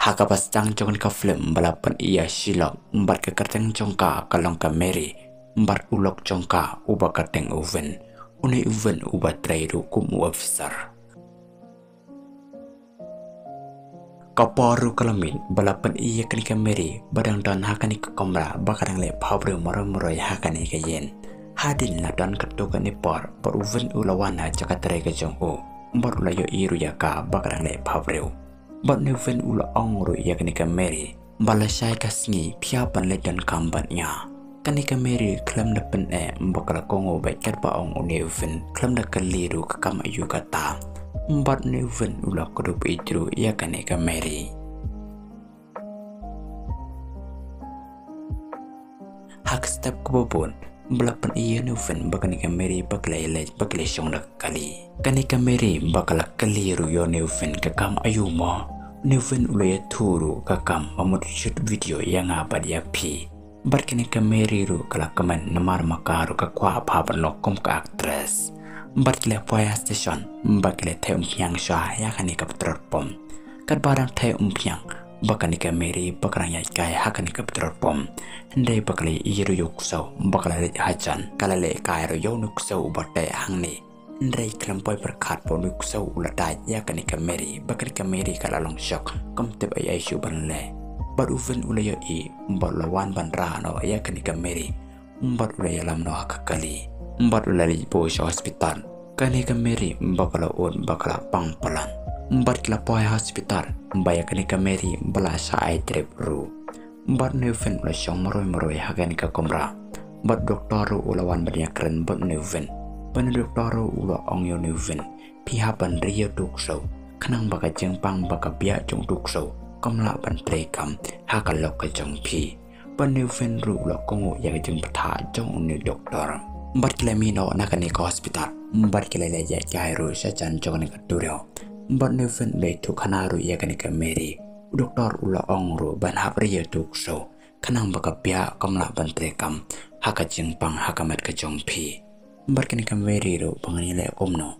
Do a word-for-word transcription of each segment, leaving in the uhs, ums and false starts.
Ha kaba sdang jong kane ka film ba la pyni ïa Shylock bad ka kyrteng jong ka ka long ka Mary bad u lok jong ka uba kyrteng u Vin. Une u Vin uba trei ruh kum u officer. Ka por ruh ka la miet ba la pyni ïa kane ka Mary ba dang don ha kane ka kamra ba ka dang leh bhabriew marwei marwei ha kane ka ïing. Hadien la don katto katne por bad u Vin u la wan ha jaka trei ka jong u bad u la ïohi ruh ïa ka ba ka dang leh bhabriew. Bad une u Vin u la ong ruh ïa kane ka Mary ba lashai ka sngi phi hap ban leit donkam bad nga. Kane ka Mary khlem da pyneh ba ka la kohnguh beit katba ong une u Vin, khlem da kylli ruh ka kam aïu kata. Bad une u Vin u la kdup ïeit ruh ïa kane ka Mary. Ha ka step kaba bud ba la pyni ïa une u Vin ba kane ka Mary ba ka la ïaleit ba ka la shong da ka kali. Kane ka Mary ba ka la kylli ruh ïa une u Vin ka kam aïu mo. Une u Vin u la ïathuh ruh ka kam ba mut shoot video ïa nga bad ïa phi. Bad kane ka Mary ruh ka la kmen namar ma ka ruh ka kwah bha ban long kum ka actress. Bad ki la poi ha station ba ki la theh umphniang shuwa ïa kane ka petrol pump. Katba dang theh umphniang ba kane ka Mary ba ka dang ïaid kai ha kane ka petrol pump. Hynrei ba ka la ïohi ruh ïa u ksew ba ka la leit hajan, ka la leh kai ruh ïa une u ksew uba teh hangne. Hynrei khlem poi pyrkhat ba une u ksew u la dait ïa kane ka Mary, ba kane ka Mary ka la long shock, kam tip ei ei shuh ban leh. Bad u Vin u la ïohi bad u la wan ban rah noh ïa kane ka Mary. Bad u la ïalam noh ha ka kali bad u la leit buh sha hospital. Kane ka Mary ba ka la ud ba ka la pang palat. Bad ki la poi ha hospital ba ïa kane ka Mary ba la shah ai drip ruh. Bad une u Vin u la shong marwei marwei ha kane ka kamra. Bad u doktor ruh u la wan ban ïakren bad une u Vin. Bad une u doktor ruh u la ong ïa une u Vin, phi hap ban ri ïa uto u ksew khnang ba ka jingpang ba ka biah jong uto u ksew kam lah ban trei kam ha ka lok ka jong phi. Bad une u Vin ruh u la kohnguh ïa ka jingbthah jong une u doktor. Bad ki la mih noh na kane ka hospital bad ki la leit ïaid kai ruh shajan jong kane ka duriaw. Bad une u Vin u la ïathuhkhana ruh ïa kane ka Mary. U doktor u la ong ruh ban hap ri ïa uto u ksew khnang ba ka biah kam lah ban trei kam ha ka jingpang ha ka met ka jong phi. Bad kane ka Mary ruh ba ngan ïaleh kumno.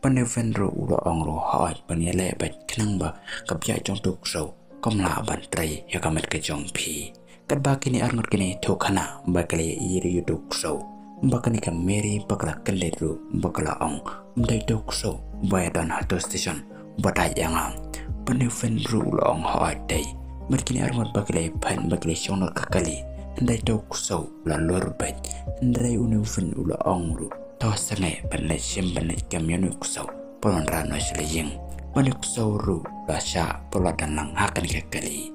Bad une u Vin ruh u la ong ruh hooid ba ngan ïaleh beit khnang ba ka biah jong uto u ksew kam lah ban trei ïa ka met ka jong phi. Katba kine arngut kine ïathuhkhana ba ki la ïohi ruh ïa uto u ksew. Ba kane ka Mary ba ka la kylli ruh ba ka la ong, ym dei uto u ksew ba ïadon ha uto u station ba dait ïa nga. Bad une u Vin ruh u la ong hooid dei. Bad kine arngut ba ki la ïaphet ba ki la shong noh ha ka kali. Hynrei uto u ksew u la lur beit. Hynrei une u Vin u la ong ruh, to sangeh ban leit shim ban leit kem ïa une u ksew. Bad wanrah noh sha la ïing. Bad une u ksew ruh u la shah bad u la don lang ha kane ka kali.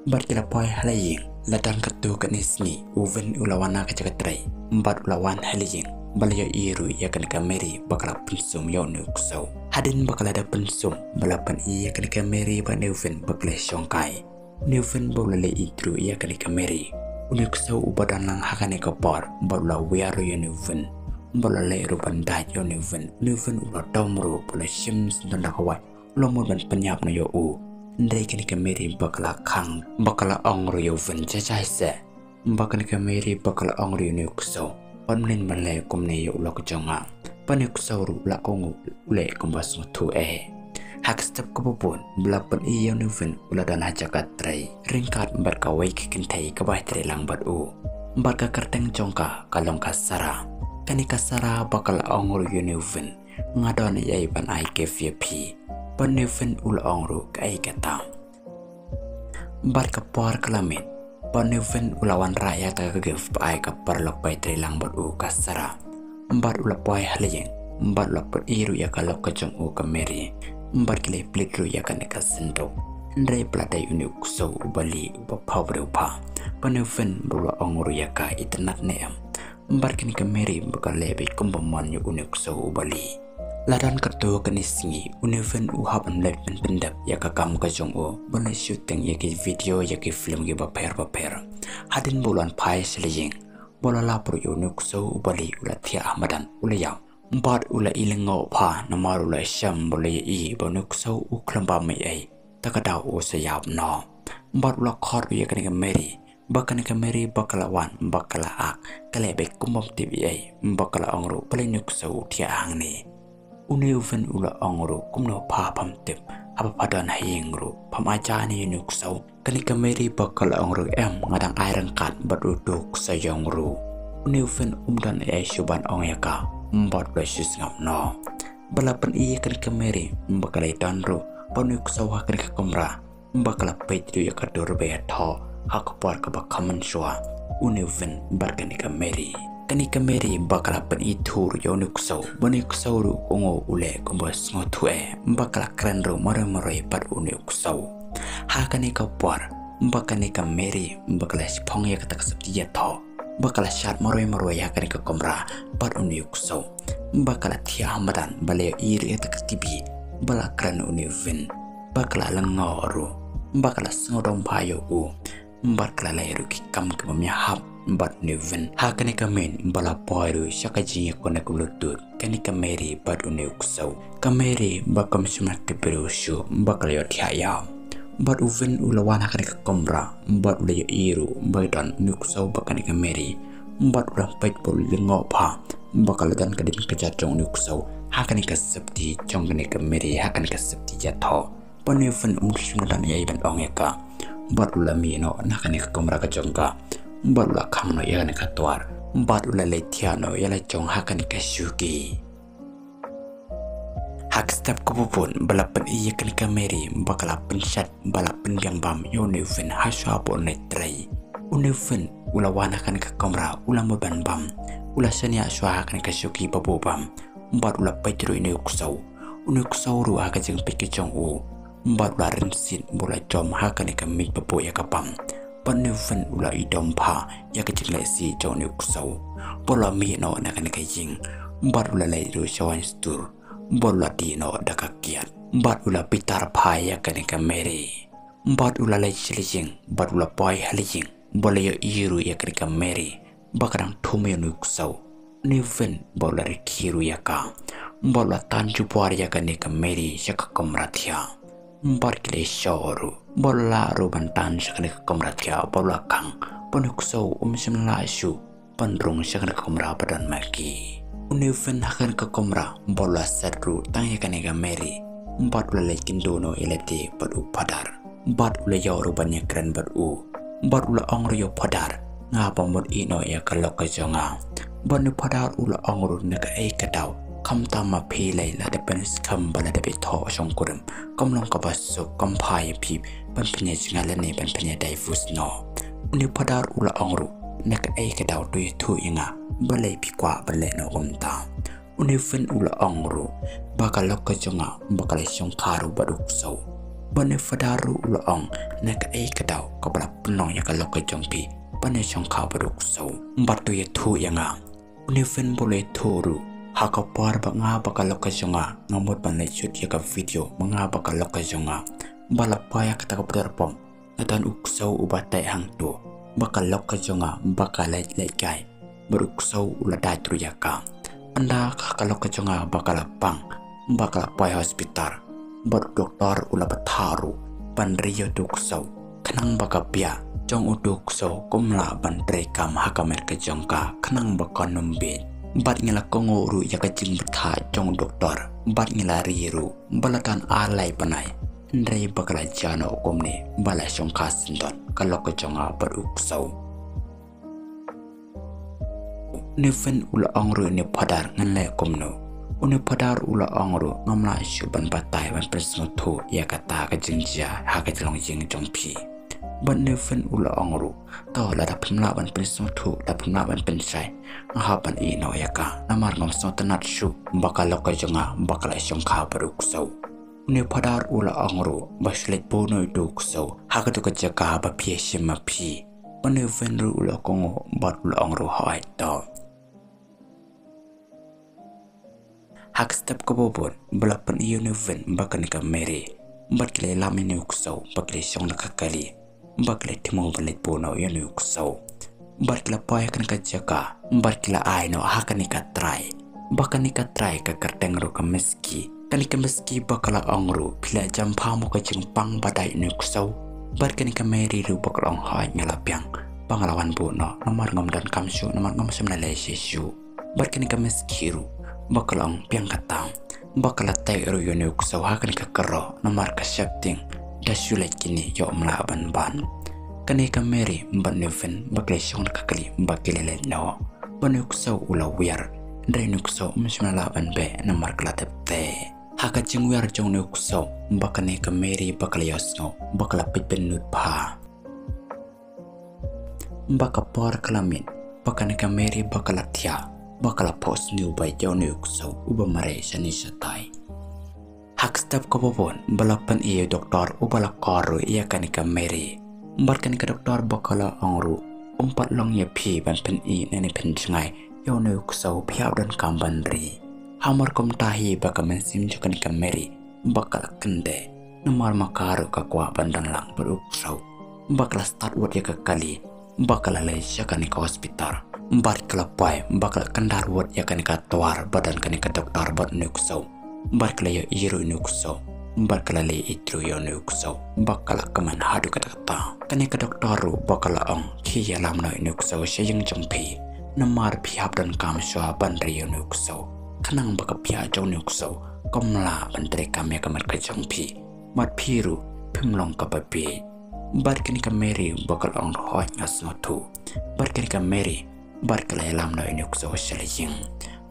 Bad ki la poi ha la ïing. La don katto katne sngi u Vin u la wan na ka jaka trei bad u la wan ha la ïing. Bad la ïohi ruh ïa kane ka Mary ba ka la pynsum ïa une u ksew. Hadien ba ka la dep pynsum ba la pyni ïa kane ka Mary bad une u Vin ba ki la shong kai. Une u Vin ba u la leh ïeit ruh ïa kane ka Mary. Une u ksew uba don lang ha kane ka por bad u la wiar ruh ïa une u Vin. Bad u la leh ruh ban dait ïa une u Vin. Une u Vin u la dom ruh bad u la shim syndon da ka wait. U la mut ban pynïap noh ïa u. Hynrei kane ka Mary ba ka la khang, ba ka la ong ruh ïa u Vin, jajai seh. Ba kane ka Mary ba ka la ong ruh ïa une u ksew, wat mlien ban leh kumne ïa u lok jong nga. Bad une u ksew ruh u la kohnguh, u leh kumba sngewthuh eh. Ha ka step kaba bud ba la pyni ïa une u Vin u la don ha jaka trei ryngkat bad kawei ka kynthei kaba trei lang bad u. Bad ka kyrteng jong ka ka long ka Sarah. Kane ka Sarah ba ka la ong ruh ïa une u Vin, nga don ei ei ban ai gift ïa phi. Bad une u Vin u la ong ruh, kaei kata? Bad ka por ka la miet. Bad une u Vin u la wanrah ïa kata ka gift ba ai ka paralok ba trei lang bad u, ka Sarah. Bad u la poi ha la ïing. Bad u la pyni ruh ïa ka lok ka jong u, ka Mary. Bad ki la plied ruh ïa kane ka synduk. Hynrei ba la dei une u ksew uba lieh uba pawbrew bha. Bad une u Vin ba u la ong ruh ïa ka, itynnad ne em? Bad kane ka Mary ba ka leh beit kumba mon ïa une u ksew uba lieh. La don katto katne sngi une u Vin u hap ban leit pynpyndep ïa ka kam ka jong u, ban leit shooting ïa ki video ïa ki film kiba pher bapher. Hadien ba u la wan phai sha la ïing, ba u la lap ruh ïa une u ksew uba lieh u la thiah ha madan, u la ïap. Bad u la i lyngngoh bha namar u la shem ba u la ïohi ba une u ksew u khlem bam ei ei, ta ka daw u sa ïap noh. Bad u la khot ruh ïa kane ka Mary. Ba kane ka Mary ba ka la wan, ba ka la ak, ka leh beit kum bym tip ei ei, ba ka la ong ruh, balei une u ksew u thiah hangne? Une u Vin u la ong ruh, kumno pha pham tip? Haba pha don ha ïing ruh, pham ai ja ïa une u ksew. Kane ka Mary ba ka la ong ruh, em, nga dang ai ryngkat bad uto u ksew jong ruh. Une u Vin um don ei ei shuh ban ong ïa ka, bad u la shu sngap noh. Ba la pyni ïa kane ka Mary ba ka la don ruh bad une u ksew ha kane ka kamra, ba ka la peit ruh ïa ka dur ba ïathoh ha ka por kaba kham mynshuwa. Une u Vin bad kane ka Mary. Kane ka Mary ba ka la pynithuh ruh ïa une u ksew, ba une u ksew ruh u kohnguh u leh kumba sngewthuh eh, ba ka la kren ruh marwei marwei bad une u ksew. Ha kane ka por ba kane ka Mary ba ka la shipong ïa kata ka septi ïathoh, ba ka la shad marwei marwei ha kane ka kamra bad une u ksew. Ba ka la thiah ha madan ba la ïohi ruh ïa kata ka T V ba la kren une u Vin. Ba ka la lyngngoh ruh, ba ka la sngewdom bha ïa u. Bad ka la leh ruh ki kam ki bym ïahap bad une u Vin. Ha kane ka miet ba la poi ruh sha ka jingïakynduh kumno tut kane ka Mary bad une u ksew. Ka Mary ba kam shym la tip briew shuh, ba ka la ïohthiah ïa. Bad u Vin u la wan ha kane ka kamra, bad u la ïohi ruh ba don une u ksew bad kane ka Mary. Bad u la peit bad u la lyngngoh bha ba ka la don ka dien kjat jong une u ksew ha kane ka septi jong kane ka Mary, ha kane ka septi ïathoh. Bad une u Vin um shym la don ei ei ban ong ïa ka. Bad u la mih noh na kane ka kamra ka jong ka. Bad u la khang noh ïa kane ka twar. Bad u la leit thiah noh ïa la jong ha kane ka shuki. Ha ka step kaba bud ba la pyni ïa kane ka Mary ba ka la pynshet, ba la pynbiang bam ïa une u Vin ha shuwa ba un leit trei. Une u Vin u la wan ha kane ka kamra, u la mut ban bam. U la shaniah shuwa ha kane ka shuki ba buh bam. Bad u la peit ruh ïa une u ksew. Une u ksew ruh ha ka jingpeit ka jong u, bad u la rynsied bad u la jam ha kane ka miej ba buh ïa ka bam. Bad une u Vin u la ïohi dom bha ïa ka jingleh sih jong une u ksew. Bad u la mih noh na kane ka ïing, bad u la leit ruh sha waiñ stur, bad u la dih noh da ka kiad. Bad u la bitar bha ïa kane ka Mary. Bad u la leit sha la ïing, bad u la poi ha la ïing, bad u la ïohi ruh ïa kane ka Mary ba ka dang thum ïa une u ksew. Une u Vin bad u la rkhie ruh ïa ka, bad u la tan jubor ïa kane ka Mary sha ka kamra thiah. Bad ki la ïashoh ruh, bad u la lah ruh ban tan sha kane ka kamra thiah, bad u la khang. Bad une u ksew um shym la lah shuh ban rung sha kane ka kamra ba don ma ki. Une u Vin ha kane ka kamra bad u la set ruh tang ïa kane ka Mary. Bad u la leit kynduh noh ïa lade bad u Phadar. Bad u la ïoh ruh ban ïakren bad u. Bad u la ong ruh ïa u Phadar, nga ba mut ïeh noh ïa ka lok ka jong nga. Bad une u Phadar u la ong ruh, na kaei ka daw, khamtam ma phi lei lada phin skhem bad lada phi thoh shongkurim, kam long kaba suk, kam bha ïa phi ban pynïaid jingïaid lane ban pynïaid divorce noh. Une u Phadar u la ong ruh, na kaei ka daw to ïathuh ïa nga balei phi kwah ban leh noh kumta. Une u Vin u la ong ruh ba ka lok ka jong nga ba ka la shongkha ruh bad u ksew. Bad une u Phadar ruh u la ong, na kaei ka daw kaba la pynlong ïa ka lok ka jong phi ban ïashongkha bad u ksew. Bad to ïathuh ïa nga. Une u Vin bad u la ïathuh ruh, ha ka por ba nga bad ka lok ka jong nga nga mut ban leit shoot ïa ka video ba nga bad ka lok ka jong nga, ba la poi ha kata ka petrol pump, la don u ksew uba teh hangto, bad ka lok ka jong nga ba ka leit leit kai, bad u ksew u la dait ruh ïa ka. Ynda ka lok ka jong nga ba ka la pang, ba ka la poi hospital, bad u doktor u la bthah ruh ban ri ïa uto u ksew, khnang ba ka biah jong uto u ksew kam lah ban treikam ha ka met ka jong ka, khnang ba kan ym bieit. Bad ngi la kohnguh ruh ïa ka jingbthah jong u doktor, bad ngi la ri ruh ba la don ar lai bnai, hynrei ba ka la jia noh kumne ba la shongkha syndon ka lok ka jong nga bad u ksew. Une u Vin u la ong ruh ïa une u Phadar, ngan leh kumno? Une u Phadar u la ong ruh, ngam lah shuh ban batai ban pynsngewthuh ïa kata ka jingjia ha ka jinglong ïing jong phi. Bad une u Vin u la ong ruh, to lada phim lah ban pynsngewthuh, lada phim lah ban pynshai, nga hap ban ïeh noh ïa ka, namar ngam sngewtynnat shuh ba ka lok ka jong nga ba ka la shongkha bad u ksew. Une u Phadar u la ong ruh, ba shu leit buh noh ïa uto u ksew ha kato ka jaka ba phi ïashim ma phi. Bad une u Vin ruh u la kohnguh bad u la ong ruh, hooid to. Ha ka step kaba bud ba la pyni ïa une u Vin bad kane ka Mary, bad ki la ïalam ïa une u ksew, bad ki la shong da ka kali, bad ki la thmu ban leit buh noh ïa une u ksew. Bad ki la poi ha kane ka jaka, bad ki la ai noh ha kane ka trai. Bad kane ka trai ka kyrteng ruh ka Miski. Kane ka Miski ba ka la ong ruh, phi la jam bha mo ka jingpang ba dait une u ksew? Bad kane ka Mary ruh ba ka la ong, hooid nga la biang ba nga la wan buh noh, namar ngam donkam shuh, namar ngam shym la leh shisha shuh. Bad kane ka Miski ruh ba ka la ong, biang kata. Ba ka la teh ruh ïa une u ksew ha kane ka kyrroh namar ka sheptieng da shu leit kine ïoh mlak ban ban. Kane ka Mary bad une u Vin ba ki la shong da ka kali ba ki la leit noh. Bad une u ksew u la wiar. Hynrei une u ksew um shym la lah ban beh namar ka la dep teh. Ha ka jingwiar jong une u ksew ba kane ka Mary ba ka la ïohsngew ba ka la peit bynnud bha. Ba ka por ka la miet ba kane ka Mary ba ka la thiah ba ka la phohsniew beit ïa une u ksew uba mareh shane shatai. Ha ka step kaba bud ba la pyni ïa u doktor uba la kor ruh ïa kane ka Mary. Bad kane ka doktor ba ka la ong ruh, um pat long ïa phi ban pyni ne pynjngai ïa une u ksew, phi hap donkam ban ri. Hamar kumta hi ba ka mynsiem jong kane ka Mary ba ka la kyndit. Namar ma ka ruh ka kwah ban don lang bad u ksew. Ba ka la start wut ïa ka kali ba ka la leit sha kane ka hospital. Bad ka la poi ba ka la kyndar wut ïa kane ka twar ba don kane ka doktor bad une u ksew. Bad ka la ïohi ruh une u ksew. Bad ka la leit ïeit ruh ïa une u ksew ba ka la kmen haduh katta katta. Kane ka doktor ruh ba ka la ong, khie ïalam noh ïa une u ksew sha ïing jong phi. Namar phi hap donkam shuwa ban ri ïa une u ksew. Khnang ba ka phiah jong une u ksew kam lah ban treikam ïa ka met ka jong phi. Bad phi ruh phim long kaba bieit. Bad kane ka Mary ba ka la ong, hooid nga sngewthuh. Bad kane ka Mary bad ka la ïalam noh ïa une u ksew sha la ïing.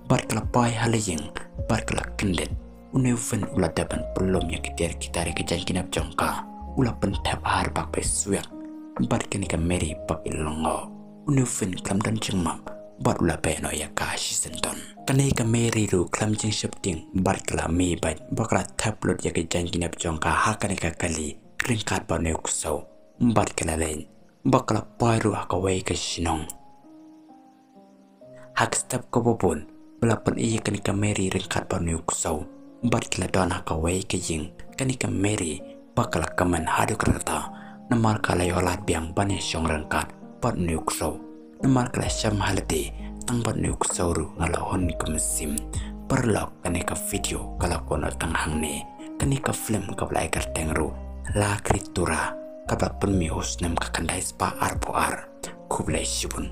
Bad ka la poi ha la ïing bad ka la kyndit. Une u Vin u la dep ban pynlum ïa ki tiar ki tar ïa ki jaiñ ki nep jong ka. U la pynthep ha bak ba swiak. Bad kane ka Mary ba ka lyngngoh. Une u Vin khlem don jingmap bad u la beh noh ïa ka shisyndon. Kane ka Mary ruh khlem jingsheptieng bad ka la mih beit ba ka la thep lut ïa ki jaiñ ki nep jong ka ha kane ka kali ryngkat bad une u ksew. Bad ka la leit ba ka la poi ruh ha kawei ka shnong. Ha ka step kaba bud ba la pyni ïa kane ka Mary ryngkat bad une u ksew. Bad ki la don ha kawei ka ïing. Kane ka Mary ba ka la kmen haduh katta katta. Namar ka la ïoh lad biang ban ïashong ryngkat bad une u ksew. Namar ka la shem ha lade, tang bad une u ksew ruh nga la hun ka mynsiem. Paralok, kane ka video ka la kut noh tang hangne. Kane ka film kaba la ai kyrteng ruh La Criatura, kaba la pynmih ha u snem ka khyndai spah arphew ar. Khublei shibun.